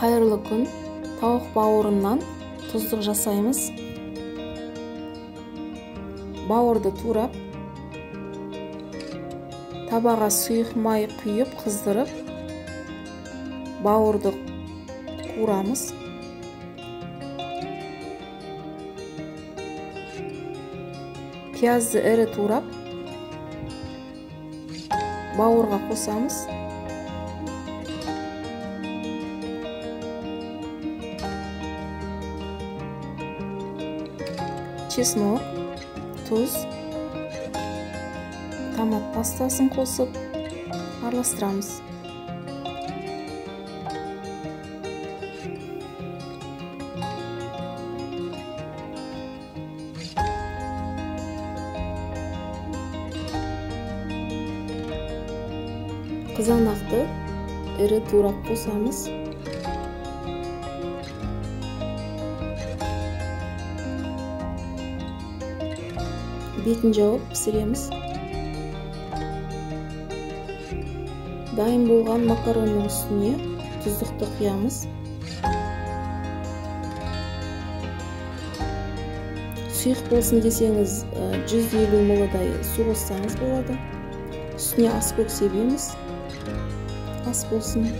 Қайырлы күн. Тауық бауырынан тұздық жасаймыз. Бауырды турап, табаға сұйық май құйып, қыздырып, бауырды қуырамыз. Пиязды ірі турап, бауырға қосамыз. Чеснок, тұз, томат пастасын қосып араластырамыз. Қызанақты ірі турап қосамыз. Бетін жауып пісіреміз. Дайын болған макаронның үстіне тұздықты құямыз. Сұйық болсын десеңіз 150 мл-дай су қоссаңыз болады. Үстіне аскөк себеміз. Ас болсын.